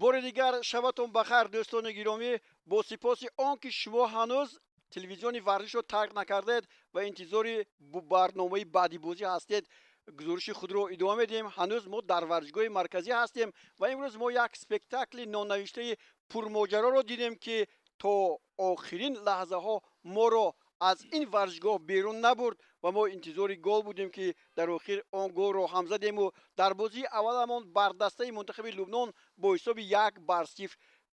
Бори дигар шабатон бахайр, дӯстони гиромӣ. Бо сипоси он ки шумо ҳанӯз телевизиони варзишро тарк накардаед ва интизори барномаи баъди бозӣ ҳастед, гузориши худро идома медиҳем. Ҳанӯз мо дар варзишгоҳи марказӣ ҳастем ва имрӯз мо як спектакли нонавиштаи пурмоҷароро дидем, ки то охирин лаҳзаҳо моро аз ин варзишгоҳ берун набурд ва мо интизори гол будем, ки дар охир он голро ҳам задему дар бозии авваламон бар дастаи мунтахаби Лубнон бо ҳисоби 1-0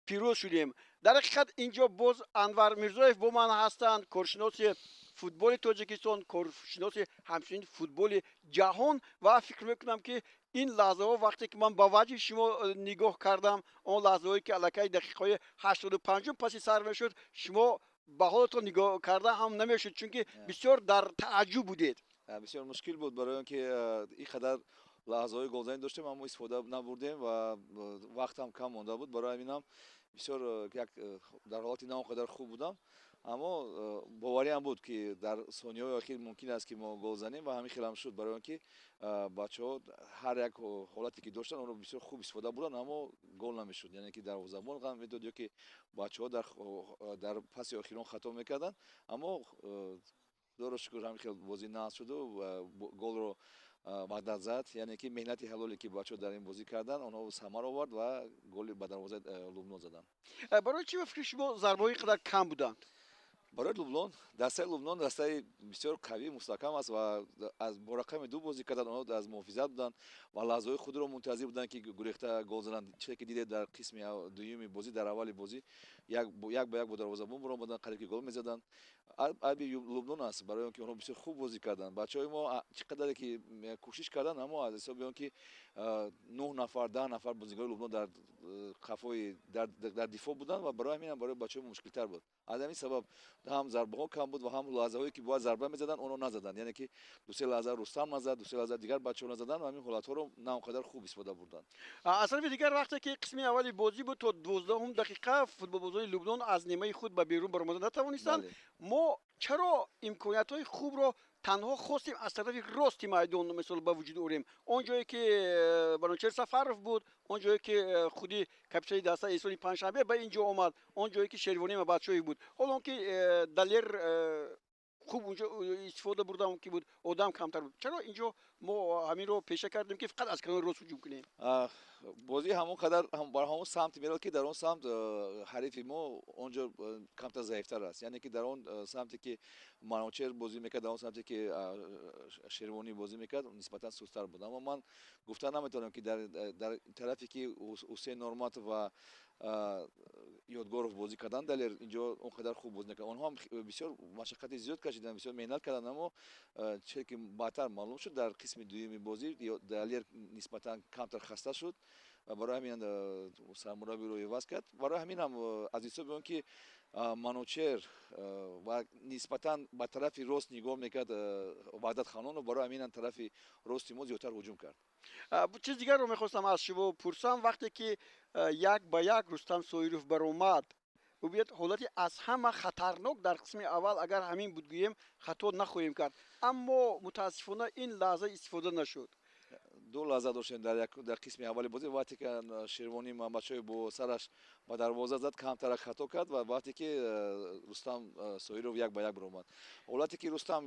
пирӯз шудем. Дар ҳақиқат, инҷо боз Анвар Мирзоев бо ман ҳастанд, коршиноси футболи Тоҷикистон, коршиноси ҳамчунин футболи ҷаҳон. Ва фикр мекунам, ки ин лаҳзаҳо, вақте ки ман ба ваҷҳи шумо нигоҳ кардам, он лаҳзаҳое ки аллакай дақиқаҳои 85-ум паси сар мешуд, шумо ба ҳолатон нигоҳ карда ҳам намешуд, чунки бисёр дар тааҷҷуб будед. Бисёр мушкил буд, барои он ки ин қадар лаҳзаҳои голзанӣ доштем, аммо истифода набурдем ва вақтам кам монда буд. Барои ҳаминам бисёр як дар ҳолати на он қадар хуб будам, аммо бовариам буд, ки дар сониҳои охир мумкин аст, ки мо гол занем, ва ҳамин хелам шуд, барои он ки бачаҳо ҳар як ҳолате ки доштанд, онро бисёр хуб истифода бурданд, аммо гол намешуд, яъне ки дарвозабон ғам медод ё ки бачаҳо дар паси охирон хато мекарданд. Аммо худоро шукр, ҳамин хел бозӣ нағз шуду голро Ваҳдат зад, яъне ки меҳнати ҳалоле, ки бачаҳо дар ин бозӣ карданд, онҳо самар овард ва голи ба дарвозаи Лубнон заданд. Барои чӣ ба фикри шумо зарбаҳои ин қадар кам буданд? Барои Лубнон, дастаи Лубнон дастаи бисёр қавӣ, мустаҳкам аст ва аз бо рақами ду бозӣ карданд. Онҳо аз муҳофизат буданд ва лаҳзаҳои худро мунтазир буданд, ки гурехта гол зананд. Чизе ки дидед, дар қисми дуюми бозӣ, дар аввали бозӣ як ба як бо дарвозабон баромаданд, қариб ки гол мезаданд. Айби Лубнон аст, барои он ки онҳо бисёр хуб бозӣ карданд. Бачаҳои мо чӣ қадаре ки кӯшиш карданд, аммо аз ҳисоби он ки нӯҳ нафар, 10 нафар бозигарои Лубнон дар қафои дар дифоъ буданд ва барои ҳаминам барои бачаҳо мушкилтар буд. Аз ҳамин сабаб ҳам зарбаҳо кам буд ва ҳам лаҳзаҳое ки бояд зарба мезаданд, онҳо назаданд, яъне ки дусе лаҳза Рустам назад, дусе лаҳза дигар бачаҳо назаданд ва ҳамин ҳолатҳоро на он қадар хуб истифода бурданд. Аз тарафи дигар, вақте ки қисми аввали бозӣ буд, то 12-ум дақиқа футболбозони Лубнон аз нимаи худ ба берун баромада натавонистанд. Мо чаро имкониятҳои хубро танҳо хостем аз тарафи рости майдон, мисол, ба вуҷуд орем? Он ҷое ки Манучер Сафаров буд, он ҷое ки худи капитани даста Эҳсони Панҷшанбе ба ин ҷо омад, он ҷое ки Шервонӣ Мабадшоев буд, ҳоло он ки Далер хуб унҷо истифода бурда мумкин буд, одам камтар буд. Чаро инҷо мо ҳаминро пеша кардем, ки фақат аз канори рост ҳуҷум кунем? Бозӣ ҳамон қадар бар ҳамон самт меравад, ки дар он самт ҳарифи мо он ҷо камтар заифтар аст, яъне ки дар он самте ки Маночер бозӣ мекард, дар он самте ки Шервонӣ бозӣ мекард, нисбатан сусттар буд. Аммо ман гуфта наметавонам, ки дар тарафе ки Ҳусейн Норматов ва Ёдгоров бозӣ карданд, Далер инҷо он қадар хуб бозӣ накард. Онҳо ҳам бисёр машаққати зиёд кашиданд, бисёр меҳнат карданд, аммо чизе ки баъдтар маълум шуд, дар қисми дуюми бозӣ Далер нисбатан камтар хаста шуд ва барои ҳамин сармураббиро иваз кард. Барои ҳамин ҳам аз ҳисоби он ки Манучер ва нисбатан ба тарафи рост нигоҳ мекард Ваҳдат Ханонов, барои ҳамин ҳам тарафи рости мо зиёдтар ҳуҷум кард. Чиз дигарро мехостам аз шумо пурсам. Вақте ки 1-1 Рустам Соиров баромад, бубинед, ҳолати аз ҳама хатарнок дар қисми аввал агар ҳамин буд гӯем, хато нахоҳем кард, аммо мутаассифона ин лаҳза истифода нашуд. Ду лаҳза доштем дар қисми аввали бозӣ: вақте ки Шервонӣ Мамадшоев бо сараш ба дарвоза зад, камтарак хато кард, ва вақте ки Рустам Соиров 1-1 баромад. Ҳолате ки Рустам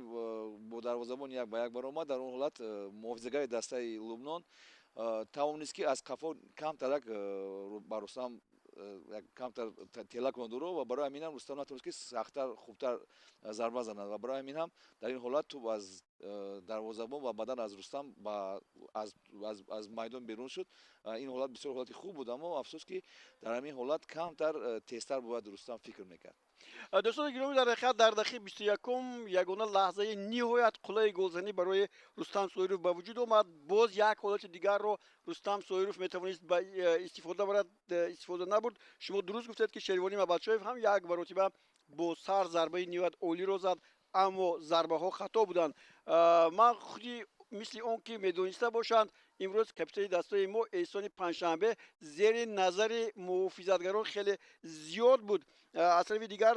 бо дарвозабон 1-1 баромад, дар он ҳолат муҳофизагари дастаи Лубнон тавонист, ки аз қафо камтарак ба Рустам камтар тела кунад ӯро ва барои ҳамин ҳам Рустам натавонист, ки сахттар, хубтар зарба занад, ва барои ҳамин ҳам дар ин ҳолат тӯб аз дарвозабон ва баъдан аз Рустам аз майдон берун шуд. Ин ҳолат бисёр ҳолати хуб буд, аммо афсӯс, ки дар ҳамин ҳолат камтар тезтар бояд Рустам фикр мекард. Дӯстони гиромӣ, дар ҳақиқат, дар дақиқаи 21-ум ягона лаҳзаи ниҳоят қулайи голзанӣ барои Рустам Соиров ба вуҷуд омад. Боз як ҳолати дигарро Рустам Соиров метавонист ба истифода барад, истифода набурд. Шумо дуруст гуфтед, ки Шервонӣ Мабадшоев ҳам як маротиба бо сар зарбаи ниҳоят олиро зад, аммо зарбаҳо хато буданд. Ман худи мисли он ки медониста бошанд, имрӯз капитани дастаи мо Эҳсони Панҷшанбе зери назари муҳофизатгарон хеле зиёд буд. Аз тарафи дигар,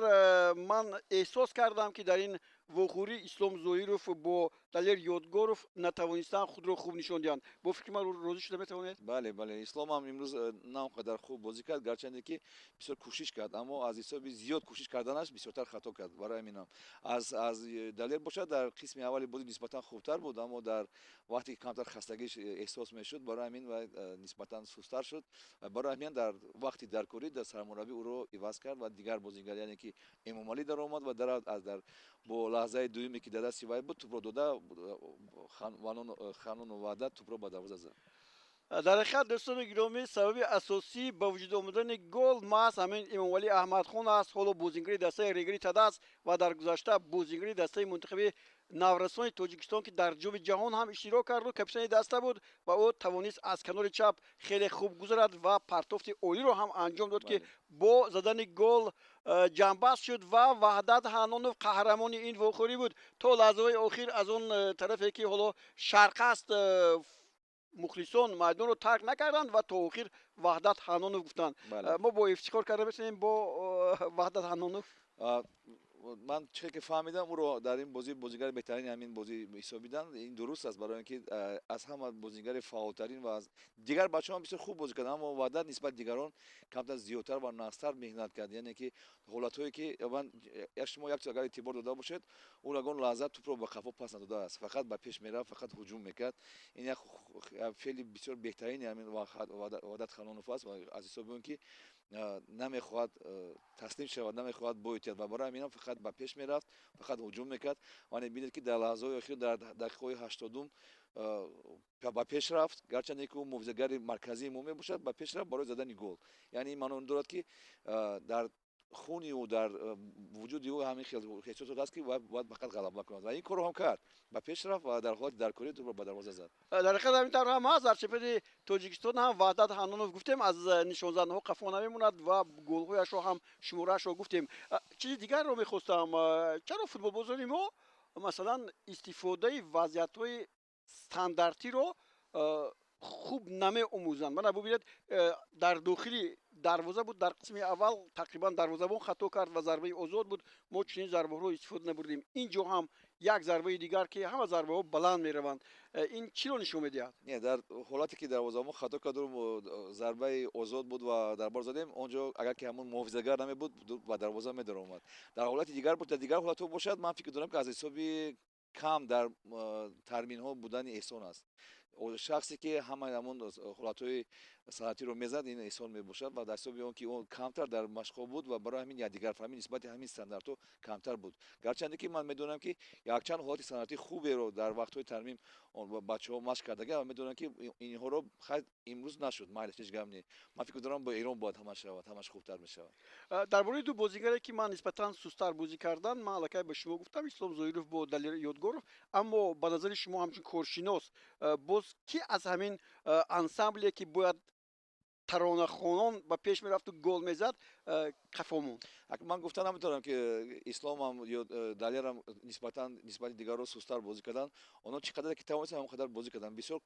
ман эҳсос кардам, ки дар ин вохӯрӣ Ислом Зоиров бо Далер Ёдгоров натавонистанд худро хуб нишон диҳанд. Бо фикри ман розӣ шуда метавонед? Бале, бале, Ислом ҳам имрӯз на он қадар хуб бозӣ кард, гарчанде ки бисёр кӯшиш кард, аммо аз ҳисоби зиёд кӯшиш карданаш бисёртар хато кард. Барои ҳаминам аз Далер бошад, дар қисми аввали бозӣ нисбатан хубтар буд, аммо дар вақте ки камтар хастагиш эҳсос мешуд, барои ҳамин вай нисбатан сусттар шуд. Барои ҳамин дар вақти даркорӣ дар сармураббӣ ӯро иваз кард ва дигар бозингар, яъне ки Эмомалӣ даромад ва аз дар бо лаҳзаи дуюме ки дар дасти вай буд, тӯпро дода Ханону Ваҳдат тӯпро ба дарвоза зад. Дар ҳақиқат, дӯстони гиромӣ, сабаби асосӣ ба вуҷуд омадани гол маҳз ҳамин Эмомалӣ Аҳмадхон аст. Ҳоло бозингари дастаи Регари Тадас ва дар гузашта бозингари дастаи мунтахаби наврасони Тоҷикистон, ки дар Ҷоми ҷаҳон ҳам иштирок карду капитани даста буд, ва ӯ тавонист аз канори чап хеле хуб гузарад ва партофти олиро ҳам анҷом дод, ки бо задани гол ҷамъбаст шуд ва Ваҳдат Ҳанонов қаҳрамони ин вохӯрӣ буд. То лаҳзаҳои охир аз он тарафе ки ҳоло шарқ аст, мухлисон майдонро тарк накарданд ва то охир Ваҳдат Ҳанонов гуфтанд. Мо бо ифтихор карда метавонем бо Ваҳдат Ҳанонов. Ман чӣ ки фаҳмидам, ӯро дар ин бозӣ бозигари беҳтарини ҳамин бозӣ ҳисобиданд. Ин дуруст аст, барои ин ки аз ҳама бозигари фаъолтарин ва аз дигар бачаҳо бисёр хуб бозӣ кард, аммо Ваҳдат нисбат дигарон камтар зиёдтар ва нағзтар меҳнат кард. Яъне ки ҳолатҳое ки ман шумо як чиз агар эътибор дода бошед, ӯ ягон лаҳза тӯпро ба қафо пас надодааст, фақат ба пеш мерафт, фақат ҳуҷум мекард. Ин як феъли бисёр беҳтарини ҳамин Ваҳдат Ханонов аст ва аз ҳисоби он ки намехоҳад таслим шавад, намехоҳад бойтиҳад ва барои ҳаминам фақат ба пеш мерафт, фақат ҳуҷум мекард. Ва бинед ки дар лаҳзаҳои охир, дар дақиқаҳои 80-ум ба пеш рафт, гарчанде ки ӯ муҳофизагари марказии мо мебошад, ба пеш рафт барои задани гол. Яъне ин маъно дорад, ки дар хуни ӯ, дар вуҷуди ӯ ҳамин хел эҳсосот аст, ки бояд фақат ғалаба кунад, ва ин корро ҳам кард, ба пеш рафт ва дар ҳолати даркорӣ тӯпро ба дарвоза зад. Дар ҳақиқат ҳамин тавр ҳам аст. Дар чемпионати Тоҷикистон ҳам Ваҳдат Ҳанонов гуфтем аз нишонзанҳо қафо намемонад ва голҳояшро ҳам шумораашро гуфтем. Чизи дигарро мехостам: чаро футболбозони мо, масалан, истифодаи вазъиятҳои стандартиро хуб намеомӯзанд? Мана бубинед, дар дохили дарвоза буд дар қисми аввал, тақрибан дарвозабон хато кард ва зарбаи озод буд. Мо чунин зарбаҳоро истифода набурдем. Ин ҷо ҳам як зарбаи дигар, ки ҳама зарбаҳо баланд мераванд. Ин чиро нишон медиҳад? Не, дар ҳолате ки дарвозабон хато карду зарбаи озод буд ва дарбор задем, он ҷо агар ки ҳамон муҳофизагар намебуд, ба дарвоза медаромад. Дар ҳолати дигар, дар дигар ҳолатҳо бошад, ман фикр дорам, ки аз ҳисоби кам дар тарминҳо будани Эҳсон аст. Шахсе ки ҳамаи ҳамон ҳолатҳои санъатиро мезад, ин Эҳсон мебошад, ва дар ҳисоби он ки он камтар дар машқҳо буд ва барои ҳамин якдигарфаҳмӣ нисбати ҳамин стандартҳо камтар буд. Гарчанде ки ман медонам, ки якчанд ҳолати санъатии хуберо дар вақтҳои тармим бачаҳо машқ кардагианд ва медонам, ки инҳоро хайр, имрӯз нашуд, майли, ҳеҷ гап не. Ман фикр дорам, бо Эрон бояд ҳамаш шавад, ҳамаш хубтар мешавад. Дар бораи ду бозигаре, ки ман нисбатан сусттар бозӣ карданд, ман аллакай ба шумо гуфтам, Ислом Зоиров бо Далер Ёдгоров. Аммо ба назари шумо ҳамчун коршинос, боз ки аз ҳамин ансамбле, ки бояд таронахонон ба пеш мерафту гол мезад, қафо монд? Ман гуфта наметавонам, ки Исломам ё Далерам нисбатан нисбати дигарро сусттар бозӣ карданд. Онҳо чӣ қадаре ки тавонистанд, ҳамон қадар бозӣ карданд, бисёр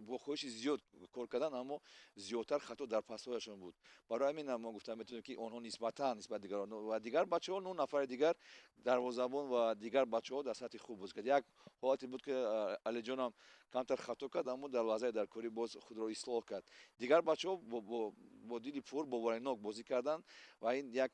бо хоҳиши зиёд кор карданд, аммо зиёдтар хато дар пасҳояшон буд. Барои ҳамин мо гуфта метавонем, ки онҳо нисбатан нисбати дигарон ва дигар бачаҳо, нӯ нафари дигар, дарвозабон ва дигар бачаҳо дар сатҳи хуб бозӣ кард. Як ҳолате буд, ки Алиҷонам камтар хато кард, аммо дар лаҳзаи даркорӣ боз худро ислоҳ кард. Дигар бачаҳо бо дили пур, боваринок бозӣ карданд ва ин як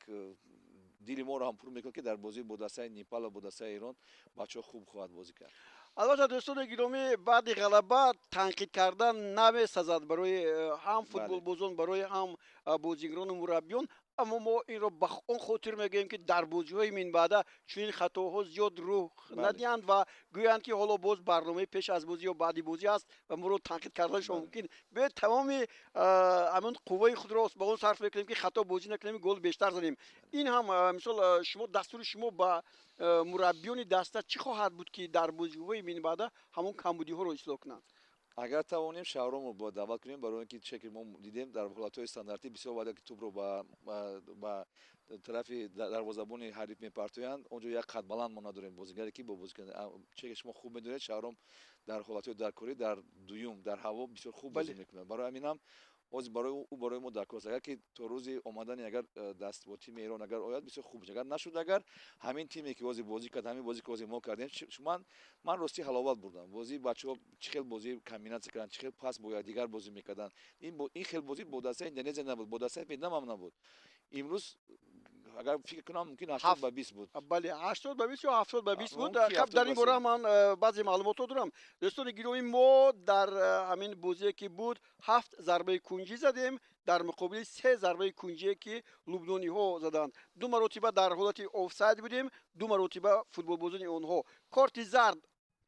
дили моро ҳам пур мекунад, ки дар бозии бо дастаи Непал ва бо дастаи Эрон бачаҳо хуб хоҳад бозӣ кард. Албатта, дӯстони гиромӣ, баъди ғалаба танқид кардан намесазад барои ҳам футболбозон, барои ҳам бозигарону мураббиён, аммо мо инро ба он хотир мегӯем, ки дар бозиҳои минбаъда чунин хатоҳо зиёд рӯҳ надиҳанд ва гӯянд, ки ҳоло боз барномаи пеш аз бозӣ ё баъди бозӣ аст ва моро танқид карданашон мумкин. Биёед, тамоми ҳамон қувваи худро ба он сарф мекунем, ки хато бозӣ накунем, гол бештар занем. Ин ҳам мисол, шумо дастури шумо ба мураббиёни даста чӣ хоҳад буд, ки дар бозиҳои минбаъда ҳамон камбудиҳоро ислоҳ кунанд? Агар тавонем, Шаҳромро бояд даъват кунем, барои он ки че ки мо дидем, дар ҳолатҳои стандартӣ бисёр вақте ки тӯбро ба тарафи дарвозабони ҳариф мепартоянд, он ҷо як қадбаланд мо надорем, бозигаре ки бо бозӣ че ки шумо хуб медонед, Шаҳром дар ҳолатҳои даркорӣ, дар дуюм, дар ҳаво бисёр хуб бозӣ мекунад. Барои ҳамин ҳам Ҳозир барои ӯ, барои мо дар кор аст. Агар ки то рӯзи омадани, агар даст бо тими Эрон агар ояд, бисёр хуб мешавад. Агар нашуд, агар ҳамин тиме ки ҳозир бозӣ кард, ҳамин бозӣ ки ҳозир мо кардем, ман ростӣ ҳаловат бурдам. Бозии бачаҳо чӣ хел бозӣ комбинатсия карданд, чӣ хел пас бо якдигар бозӣ мекарданд. Ин хел бозӣ бо дастаи Индонезия набуд, бо дастаи Вьетнам ҳам набуд. Имрӯз агар фикр кунам, мумкин 80-20 буд. Бале, 80-20 ё 70-20 буд. Хаб, дар ин бора ман баъзе маълумотҳо дорам. Дӯстони гиромӣ, мо дар ҳамин бозие ки буд, ҳафт зарбаи кунҷӣ задем дар муқобили се зарбаи кунҷие ки лубнониҳо заданд. Ду маротиба дар ҳолати офсайд будем, ду маротиба футболбозони онҳо корти зард.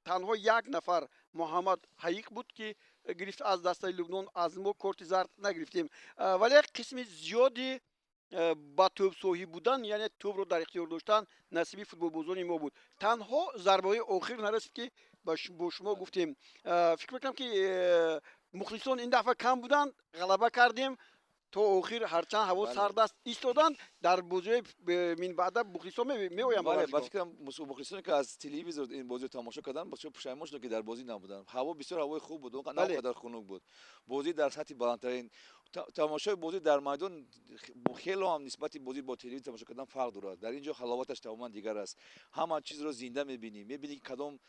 Танҳо як нафар, Муҳаммад Ҳаиқ буд, ки гирифт аз дастаи Лубнон. Аз мо корти зард нагирифтем, вале қисми зиёди ба тӯбсоҳиб будан, яъне тӯбро дар ихтиёр доштан, насиби футболбозони мо буд. Танҳо зарбаҳои охир нарасид, ки бо шумо гуфтем. Фикр мекунам, ки мухлисон ин дафъа кам буданд, ғалаба кардем. То охир, ҳарчанд ҳаво сард аст, истоданд. Дар бозиҳои минбаъда мухлисон меоянд. Ба фикрам, мухлисоне ки аз телевизор ин бозиро тамошо карданд, бисёр пушаймон шуданд, ки дар бозӣ набуданд. Ҳаво бисёр ҳавои хуб буд, на он қадар хунук буд. Бозӣ дар сатҳи баландтарин, тамошои бозӣ дар майдон хело ҳам нисбати бозӣ бо телевизор тамошо кардан фарқ дорад. Дар ин ҷо ҳаловаташ тамоман дигар аст. Ҳама чизро зинда мебинӣ, мебинӣ, ки кадом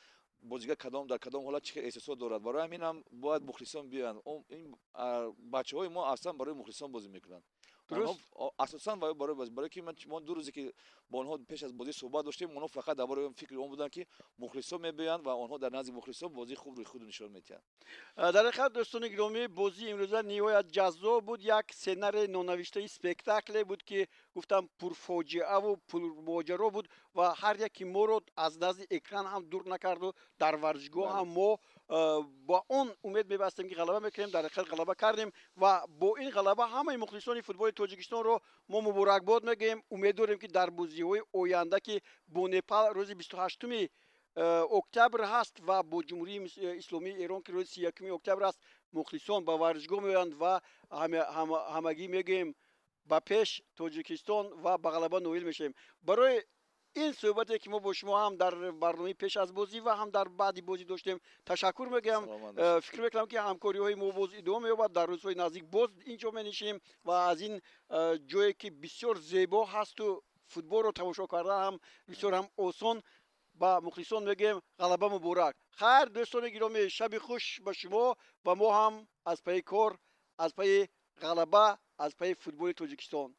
бозигар кадом дар кадом ҳолат чӣ хел эҳсосот дорад. Барои ҳамин ҳам бояд мухлисон биёянд. Ин бачаҳои мо аслан барои мухлисон бозӣ мекунанд, асосан барои ки мо 2 рӯзе ки бо онҳо пеш аз бозӣ суҳбат доштем, онҳо фақат дар бораи фикри он буданд, ки мухлисон мебиёянд ва онҳо дар назди мухлисон бозии хубро худро нишон медиҳанд. Дар ҳақиқат, дӯстони гиромӣ, бозии имрӯза ниҳоят ҷаззоб буд. Як сценарии нонавиштаи спектакле буд, ки гуфтам, пурфоҷиаву пурмоҷаро буд ва ҳар яки моро аз назди экран ҳам дур накарду дар варзишгоҳ ҳам мо бо он умед мебастем, ки ғалаба мекунем. Дар ҳақиқат ғалаба кардем ва бо ин ғалаба ҳамаи мухлисони футболи Тоҷикистонро мо муборакбод мегӯем. Умед дорем, ки дар бозиҳои оянда, ки бо Непал рӯзи 28-уми октябр ҳаст ва бо Ҷумҳурии Исломии Эрон, ки рӯзи 31-уми октябр аст, мухлисон ба варзишгоҳ меоянд ва ҳамагӣ мегӯем: ба пеш, Тоҷикистон, ва ба ғалаба ноил мешавем. Барои ин суҳбате ки мо бо шумо ҳам дар барномаи пеш аз бозӣ ва ҳам дар баъди бозӣ доштем, ташаккур мегӯям. Фикр мекунам, ки ҳамкориҳои мо боз идома меёбад. Дар рӯзҳои наздик боз ин ҷо менишинем ва аз ин ҷое ки бисёр зебо ҳасту футболро тамошо кардан ҳам бисёр ҳам осон, ба мухлисон мегӯем: ғалаба муборак! Хайр, дӯстони гиромӣ, шаби хуш ба шумо ва мо ҳам аз пайи кор, аз пайи ғалаба, аз пайи футболи Тоҷикистон.